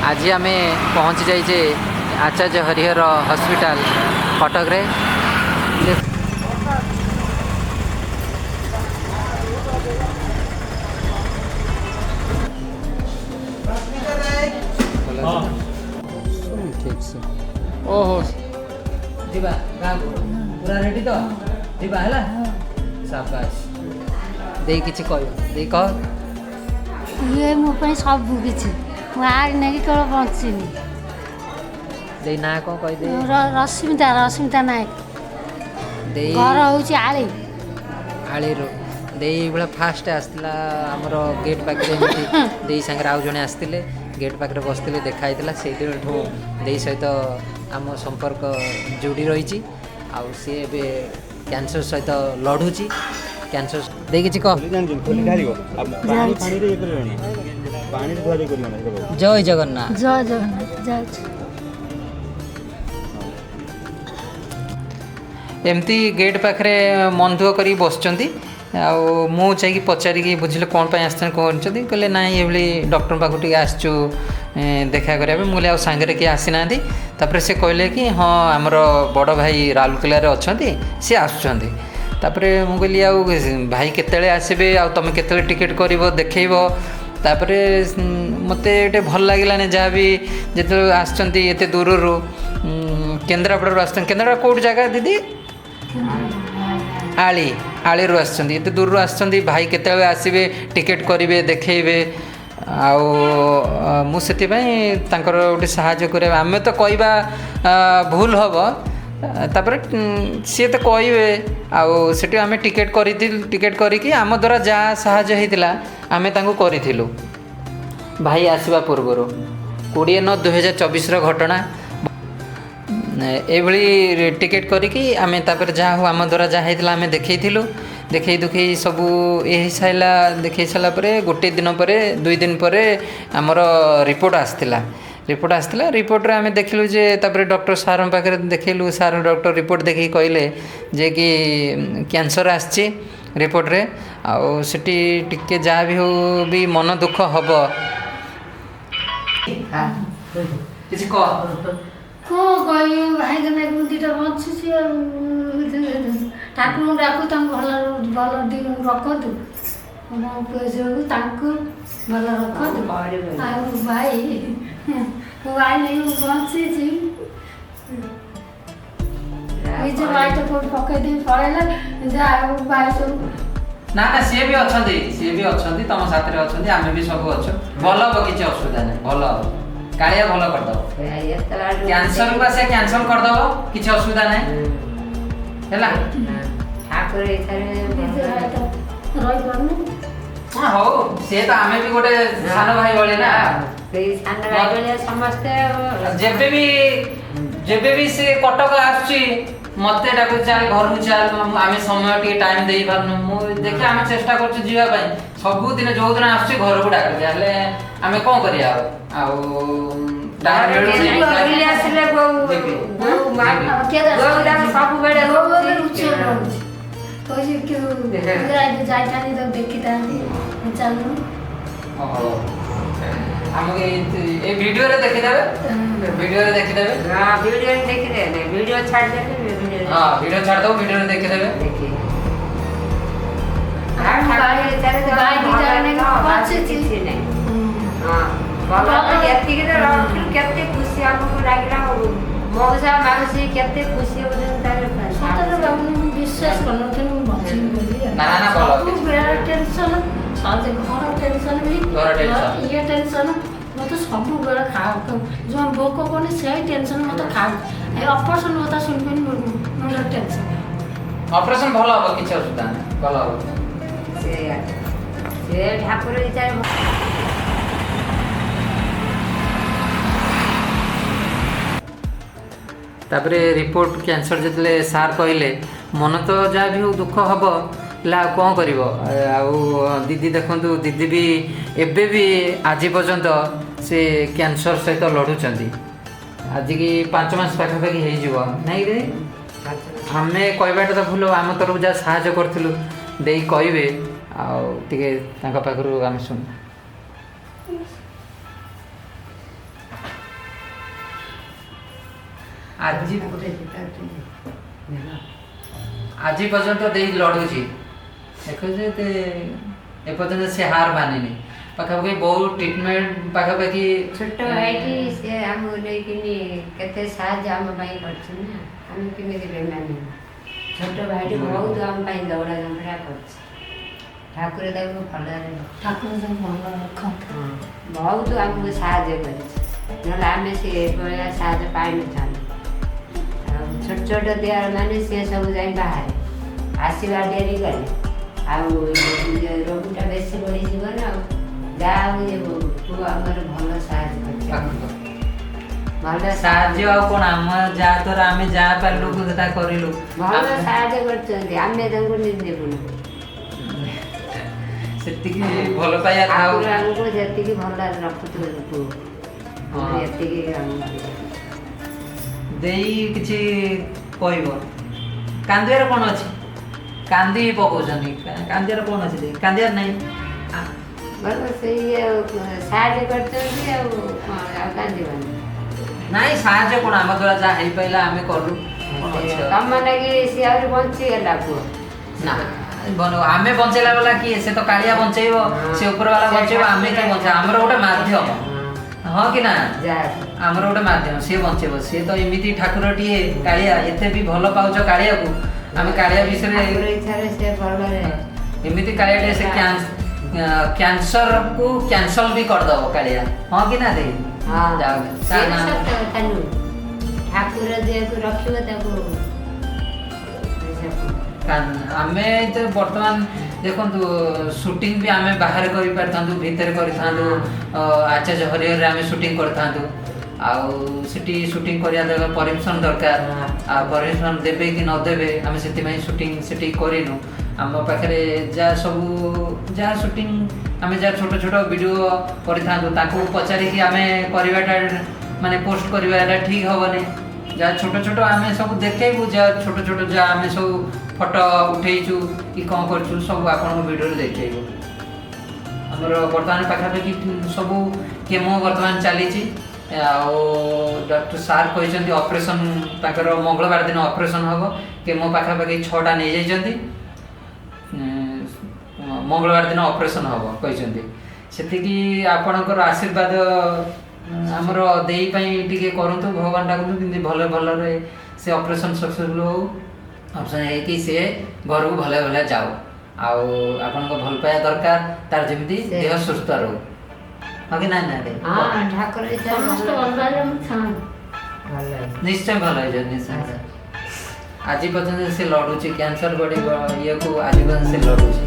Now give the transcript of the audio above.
ଆଜି ଆମେ ପହଞ୍ଚି ଯାଇଛେ ଆଚାର୍ଯ୍ୟ ହରିହର ହସ୍ପିଟାଲ କଟକରେ। ଠିକ୍ ସେ ଓହୋ, ଯିବା ଗାଁକୁ ପୁରା ରେଡ଼ି ତ? ଯିବା ହେଲା, ସାବାସ। ଦେଇ କିଛି କହିବ? ଦେଇ କହ। ଇଏ ମୋ ପାଇଁ ସବୁ କିଛି, ମୁଁ ଆରି ନେଇକି କେବଳ ବଞ୍ଚିନି। ଦେଇ ନାଁ କ'ଣ କହିଦେ? ରଶ୍ମିତା, ରଶ୍ମିତା ନାୟକ। ଦେଇ ଘର ହେଉଛି ଆଳି। ଆଳିରୁ। ଦେଇ ଏଇଭଳିଆ ଫାଷ୍ଟ ଆସିଥିଲା ଆମର ଗେଟ୍ ପାଖରେ ଏମିତି, ଦେଇ ସାଙ୍ଗରେ ଆଉ ଜଣେ ଆସିଥିଲେ, ଗେଟ୍ ପାଖରେ ବସିଥିଲେ, ଦେଖା ହେଇଥିଲା। ସେଇଦିନଠୁ ଦେଇ ସହିତ ଆମ ସମ୍ପର୍କ ଯୋଡ଼ି ରହିଛି। ଆଉ ସିଏ ଏବେ କ୍ୟାନ୍ସର ସହିତ ଲଢ଼ୁଛି। କ୍ୟାନ୍ସର ଦେଇ କିଛି କହ। ଜୟ ଜଗନ୍ନାଥ। ଜୟ ଜଗନ୍ନାଥ। ଯାଉଛି। ଏମିତି ଗେଟ୍ ପାଖରେ ମନ ଦୁଃଖ କରିକି ବସିଛନ୍ତି। ଆଉ ମୁଁ ଯାଇକି ପଚାରିକି ବୁଝିଲେ କ'ଣ ପାଇଁ ଆସିଛନ୍ତି, କ'ଣ କରିଛନ୍ତି। କହିଲେ ନାଇଁ, ଏଭଳି ଡକ୍ଟରଙ୍କ ପାଖକୁ ଟିକେ ଆସିଛୁ ଦେଖା କରିବା ପାଇଁ। ମୁଁ କହିଲି ଆଉ ସାଙ୍ଗରେ କିଏ ଆସିନାହାନ୍ତି? ତାପରେ ସେ କହିଲେ କି ହଁ, ଆମର ବଡ଼ ଭାଇ ରାଉରକେଲାରେ ଅଛନ୍ତି, ସିଏ ଆସୁଛନ୍ତି। ତାପରେ ମୁଁ କହିଲି ଆଉ ଭାଇ କେତେବେଳେ ଆସିବେ, ଆଉ ତୁମେ କେତେବେଳେ ଟିକେଟ୍ କରିବ ଦେଖେଇବ? ତାପରେ ମୋତେ ଟିକେ ଭଲ ଲାଗିଲାନି, ଯାହା ବି ଯେତେବେଳେ ଆସିଛନ୍ତି ଏତେ ଦୂରରୁ, କେନ୍ଦ୍ରାପଡ଼ାରୁ ଆସିଛନ୍ତି। କେନ୍ଦ୍ରାପଡ଼ା କେଉଁଠି ଜାଗା ଦିଦି? ଆଳି, ଆଳିରୁ ଆସିଛନ୍ତି। ଏତେ ଦୂରରୁ ଆସିଛନ୍ତି, ଭାଇ କେତେବେଳେ ଆସିବେ, ଟିକେଟ୍ କରିବେ, ଦେଖେଇବେ। ଆଉ ମୁଁ ସେଥିପାଇଁ ତାଙ୍କର ଗୋଟେ ସାହାଯ୍ୟ କରିବା, ଆମେ ତ କହିବା ଭୁଲ ହେବ। ତାପରେ ସିଏ ତ କହିବେ। ଆଉ ସେଠି ଆମେ ଟିକେଟ୍ କରିଥିଲୁ, ଟିକେଟ୍ କରିକି ଆମ ଦ୍ୱାରା ଯାହା ସାହାଯ୍ୟ ହେଇଥିଲା ଆମେ ତାଙ୍କୁ କରିଥିଲୁ ଭାଇ ଆସିବା ପୂର୍ବରୁ। 20/9/2024ର ଘଟଣା। ଏଇଭଳି ଟିକେଟ୍ କରିକି ଆମେ ତାପରେ ଯାହା ହଉ ଆମ ଦ୍ୱାରା ଯାହା ହେଇଥିଲା ଆମେ ଦେଖେଇଥିଲୁ। ଦେଖେଇ ଦୁଖେଇ ସବୁ ଇଏ ହେଇସାରିଲା। ଦେଖେଇ ସାରିଲା ପରେ ଗୋଟେ ଦିନ ପରେ, 2 ଦିନ ପରେ ଆମର ରିପୋର୍ଟ ଆସିଥିଲା। ରିପୋର୍ଟ ଆସିଥିଲା, ରିପୋର୍ଟରେ ଆମେ ଦେଖିଲୁ ଯେ, ତାପରେ ଡକ୍ଟର ସାର୍ଙ୍କ ପାଖରେ ଦେଖେଇଲୁ। ସାର୍ ଡକ୍ଟର ରିପୋର୍ଟ ଦେଖିକି କହିଲେ ଯେ କି କ୍ୟାନ୍ସର ଆସିଛି ରିପୋର୍ଟରେ। ଆଉ ସେଠି ଟିକେ ଯାହା ବି ହଉ ବି ମନ ଦୁଃଖ ହେବ। କିଛି କହ। କ'ଣ କହିବି? ଭାଇଙ୍କ ନାଁକୁ ମୁଁ ଦୁଇଟା ବଞ୍ଚିଛି। ଆଉ ଠାକୁରଙ୍କୁ ଡାକୁ, ତାଙ୍କୁ ଭଲ ଭଲ ଦିନ ରଖନ୍ତୁ, ମୋ ପୁଅ ଝିଅକୁ ତାଙ୍କୁ ଭଲ ରଖନ୍ତୁ। ଆଉ ଭାଇ, ମୋ ଭାଇ ନେଇକି ମୁଁ ବଞ୍ଚିଛି। ନିଜ ଭାଇ ତ କୋଉଠି ପକେଇ ଦେଇ ପଳେଇଲା। ଯାହା ଆଉ ଭାଇ ସବୁ ନା ନା, ସିଏ ବି ଅଛନ୍ତି, ସିଏ ବି ଅଛନ୍ତି, ତମ ସାଥିରେ ଅଛନ୍ତି, ଆମେ ବି ସବୁ ଅଛୁ। ଭଲ ହବ, କିଛି ଅସୁବିଧା ନାହିଁ, ଭଲ ହବ। କାଳିଆ ଭଲ କରିଦବ। କ୍ୟାନ୍ସର ବା ସେ କ୍ୟାନସଲ କରିଦବ, କିଛି ଅସୁବିଧା ନାହିଁ। ହେଲା। ଠାକୁର ନିଜ ଭାଇ ତ ରହିପାରୁନି। ହଁ, ହଉ, ସିଏ ତ ଆମେ ବି ଗୋଟେ ସାନ ଭାଇ ଭଳି ନା। ସେଇ ସାନ ଭାଇ ଭଳିଆ ସମସ୍ତେ। ଯେବେ ବି ସେ କଟକ ଆସୁଛି, ମତେ ଡାକୁଛି, ଚାଲ ଘରକୁ ଚାଲ। ଆମେ ସମୟ ଟିକେ ଟାଇମ ଦେଇପାରୁନୁ। ମୁଁ ଦେଖେ, ଆମେ ଚେଷ୍ଟା କରୁଛୁ ଯିବା ପାଇଁ। ସବୁଦିନ ଯୋଉଦିନ ଆସୁଛି ଘରକୁ ଡାକୁଛି, ହେଲେ ଆମେ କ'ଣ କରିବା? ଆଉ ଆଉ ଟାଇମ ମିଳୁଛି। ବୁଲି ଆସିଲେ ବୋଉ ଯିବି। ବୋଉ ମା କିଏ ବୋଉ ତାକୁ ସବୁବେଳେ ବୋଉ ଏବେ କହୁଛି। ଲୁଚେଇ ରହୁଛି, କହୁଛି କି ଯାଇଥାନ୍ତି, ତାକୁ ଦେଖିଥାନ୍ତି, ଚାଲୁନୁ। ଓହୋ, ଆମକୁ ଏଇ ଭିଡିଓରେ ଦେଖିଦେବେ, ଭିଡିଓରେ ଦେଖିଦେବେ। ହଁ, ଭିଡିଓରେ ଦେଖିଦେବେ, ଭିଡିଓ ଛାଡ଼ିଦେବେ ଭିଡିଓ। ହଁ, ଭିଡିଓ ଛାଡ଼ିଦେବୁ, ଭିଡିଓରେ ଦେଖିଦେବେ। ଦେଖି ଭାଇ ଦୁଇଟା ନେଇକି ବଞ୍ଚିଛି। କିଛି ନାହିଁ। ହଁ, ଭଲ ଏତିକି ତ ରଖିଲୁ, କେତେ ଖୁସି ଆମକୁ ଲାଗିଲା। ମଉସା ମାଉସୀ କେତେ ଖୁସି ହଉଛନ୍ତି ତାର। ସତରେ ବାବୁ, ମୁଁ ବିଶ୍ୱାସ କରୁନଥିଲି ମୁଁ ବଞ୍ଚିବି ବୋଲି। ନା, ନା, ନା, ଭଲ। ସବୁବେଳେ ଟେନସନ୍, ଘର ଟେନସନ୍ ବି, ଘର ଟେନସନ୍। ଇଏ ଟେନସନ୍। ମୋତେ ସବୁବେଳେ ଖାଉ ଯେଉଁ ଭୋକ କରୁନି, ସେଇ ଟେନସନ୍ ମୋତେ ଖାଉ। ଏ ଅପରେସନ୍ କଥା ଶୁଣିକି ମୁଣ୍ଡ ଟେନସନ୍। ଅପରେସନ ଭଲ ହବ, କିଛି ଅସୁବିଧା ନାହିଁ, ଭଲ ହବ। ସେଇଆ ସେ ଠାକୁର ଇଚ୍ଛାରେ। ତାପରେ ରିପୋର୍ଟ କ୍ୟାନ୍ସର ଯେତେବେଳେ ସାର୍ କହିଲେ, ମନ ତ ଯାହା ବି ହଉ ଦୁଃଖ ହେବ, ହେଲେ ଆଉ କ'ଣ କରିବ? ଆଉ ଦିଦି ଦେଖନ୍ତୁ, ଦିଦି ବି ଏବେ ବି ଆଜି ପର୍ଯ୍ୟନ୍ତ ସେ କ୍ୟାନ୍ସର ସହିତ ଲଢ଼ୁଛନ୍ତି। ଆଜିକି 5 ମାସ ପାଖାପାଖି ହେଇଯିବ, ନାଇଁ କି ଦିଦି? ଆମେ କହିବାଟା ତ ଭୁଲ, ଆମ ତରଫରୁ ଯାହା ସାହାଯ୍ୟ କରିଥିଲୁ ଦେଇ କହିବେ। ଆଉ ଟିକେ ତାଙ୍କ ପାଖରୁ ଆମେ ଶୁଣୁ। ଆଜି ଆଜି ପର୍ଯ୍ୟନ୍ତ ଦେଇ ଲଢୁଛି। ଦେଖ ଯେ ଏପର୍ଯ୍ୟନ୍ତ ସେ ହାର ମାନିନି। ପାଖାପାଖି ବହୁତ ଟ୍ରିଟମେଣ୍ଟ ପାଖାପାଖି। ଛୋଟ ଭାଇଟି ସେ ଆମକୁ ନେଇକିନି କେତେ ସାହାଯ୍ୟ ଆମ ପାଇଁ କରିଛି ନା, ଆମେ କେମିତି ବେମାନିବୁ? ଛୋଟ ଭାଇଟି ବହୁତ ଆମ ପାଇଁ ଦୌଡ଼ା ଧମ୍ପଡ଼ା କରିଛି। ଠାକୁର ତାକୁ ଭଲରେ ଠାକୁର ତାଙ୍କୁ ଭଲ ରଖନ୍ତୁ। ବହୁତ ଆମକୁ ସାହାଯ୍ୟ କରିଛି, ନହେଲେ ଆମେ ସେ ଭଳିଆ ସାହାଯ୍ୟ ପାଇନଥାନ୍ତୁ। ଆଉ ଛୋଟ ଛୋଟ ଦିଅର ମାନେ ସିଏ ସବୁ ଯାଇ ବାହାରେ ଆସିବା ଡେରି କଲେ, ଆଉ ରୋଗଟା ବେଶୀ ବଢ଼ିଯିବ ନା। ଆଉ ଯାହା ହଉ, ଏ ପୁଅ ଆମର ଭଲ ସାହାଯ୍ୟ କରିଛି ଆମକୁ। ଭଲ ସାହାଯ୍ୟ ଆଉ କ'ଣ, ଆମ ଯାହା ଦ୍ୱାରା ଆମେ ଯାହା ପାରିଲୁ ସେଟା କରିଲୁ। ଭଲ ସାହାଯ୍ୟ କରିଛନ୍ତି, ଆମେ ତାଙ୍କୁ ନିନ୍ଦିବୁନୁ। ସେତିକି ଭଲ ପାଇବା ଥାଉ। ଠାକୁର ଆମକୁ ଯେତିକି ଭଲରେ ରଖୁଥିବେ ପୁଅ। ଏତିକି ଆମ ଦେଇ କିଛି କହିବ? କାନ୍ଦିବାର କ'ଣ ଅଛି? କାନ୍ଦି ପକଉଛନ୍ତି। କାନ୍ଦିବାର କ'ଣ ଅଛି ଦେଇ? କାନ୍ଦିବାର ନାହିଁ। ଭଲ ସେଇ ଆଉ ସାହାଯ୍ୟ କରିଛନ୍ତି, ଆଉ କ'ଣ ଆଉ କାନ୍ଦିବନି? ନାଇଁ, ସାହାଯ୍ୟ କ'ଣ, ଆମ ଦ୍ୱାରା ଯାହା ହେଇପାରିଲା ଆମେ କଲୁ। କ'ଣ ଅଛି ଆଉ? ତମ ଲାଗି ସିଏ ଆହୁରି ବଞ୍ଚିଗଲା ପୁଅ। ନା ଆମେ ବଞ୍ଚେଇଲା ବାଲା କିଏ? ସେ ତ କାଳିଆ ବଞ୍ଚେଇବ, ସେ ଉପର ବାଲା ବଞ୍ଚେଇବ। ଆମେ କିଏ ବଞ୍ଚେଇବ? ଆମର ଗୋଟେ ମାଧ୍ୟମ, ହଁ କି ନା? ଯାହା ଆମର ଗୋଟେ ମାଧ୍ୟମ, ସିଏ ବଞ୍ଚେଇବ। ସିଏ ତ ଏମିତି ଠାକୁରଟିଏ କାଳିଆ, ଏତେ ବି ଭଲ ପାଉଛ କାଳିଆକୁ। ଆମେ କାଳିଆ ବିଷୟରେ ଠାକୁର ଇଚ୍ଛାରେ ସେ ଭଲରେ ଏମିତି କାଳିଆଟେ, ସେ କ୍ୟାନ୍ସରକୁ କ୍ୟାନସଲ ବି କରିଦବ କାଳିଆ, ହଁ କି ନା ଦେଇ? ହଁ। ଯାଉ। ତା ସେ ନାଁ ସତ କଥା ନୁହେଁ, ଠାକୁର ଯିଏକୁ ରଖିବ ତାକୁ ଆମେ ତ ବର୍ତ୍ତମାନ ଦେଖନ୍ତୁ, ସୁଟିଂ ବି ଆମେ ବାହାରେ କରିପାରିଥାନ୍ତୁ, ଭିତରେ କରିଥାନ୍ତୁ। ଆଚାର୍ଯ୍ୟ ହରିହରରେ ଆମେ ସୁଟିଂ କରିଥାନ୍ତୁ, ଆଉ ସେଠି ସୁଟିଂ କରିବା ଦରକାର ପରମିସନ୍ ଦରକାର। ଆଉ ପରମିସନ୍ ଦେବେ କି ନ ଦେବେ, ଆମେ ସେଥିପାଇଁ ସୁଟିଂ ସେଠି କରିନୁ। ଆମ ପାଖରେ ଯାହା ସବୁ ଯାହା ସୁଟିଂ ଆମେ ଯାହା ଛୋଟ ଛୋଟ ଭିଡ଼ିଓ କରିଥାନ୍ତୁ, ତାଙ୍କୁ ପଚାରିକି ଆମେ କରିବାଟା ମାନେ ପୋଷ୍ଟ କରିବାଟା ଠିକ୍ ହେବନି। ଯାହା ଛୋଟ ଛୋଟ ଆମେ ସବୁ ଦେଖେଇବୁ, ଯାହା ଛୋଟ ଛୋଟ ଯାହା ଆମେ ସବୁ ଫଟୋ ଉଠେଇଛୁ କି କ'ଣ କରିଛୁ, ସବୁ ଆପଣଙ୍କ ଭିଡ଼ିଓରେ ଦେଖେଇବୁ। ଆମର ବର୍ତ୍ତମାନ ପାଖାପାଖି ସବୁ କେମୋ ବର୍ତ୍ତମାନ ଚାଲିଛି, ଆଉ ଡକ୍ଟର ସାର୍ କହିଛନ୍ତି ଅପରେସନ୍ ତାଙ୍କର ମଙ୍ଗଳବାର ଦିନ ଅପରେସନ୍ ହେବ। କେମୋ ପାଖାପାଖି 6ଟା ନେଇଯାଇଛନ୍ତି। ମଙ୍ଗଳବାର ଦିନ ଅପରେସନ୍ ହେବ କହିଛନ୍ତି। ସେତିକି ଆପଣଙ୍କର ଆଶୀର୍ବାଦ ଆମର ଦେଇ ପାଇଁ ଟିକେ କରନ୍ତୁ। ଭଗବାନ ଡାକନ୍ତୁ ଯେମିତି ଭଲ ଭଲରେ ସେ ଅପରେସନ୍ ସକ୍ସେସଫୁଲ୍ ହଉ, ଅପରେସନ୍ ହେଇକି ସିଏ ଘରକୁ ଭଲରେ ଭଲରେ ଯାଉ। ଆଉ ଆପଣଙ୍କ ଭଲ ପାଇବା ଦରକାର ତାର, ଯେମିତି ଦେହ ସୁସ୍ଥ ରହୁ, ହଁ କି ନା? ନା ଦେଇ? ହଁ, ଠାକୁର ଇଚ୍ଛାରେ ସମସ୍ତେ ଭଲ ଭଲ ପାଇଲେ ମୁଁ ଚାହାନ୍ତି। ଭଲ ହେଇଯିବ। ନିଶ୍ଚୟ ଭଲ ହେଇଯିବ, ନିଶ୍ଚୟ। ଆଜି ପର୍ଯ୍ୟନ୍ତ ସେ ଲଢୁଛି କ୍ୟାନ୍ସର ବଡି ଇଏକୁ, ଆଜି ପର୍ଯ୍ୟନ୍ତ ସେ ଲଢୁଛି।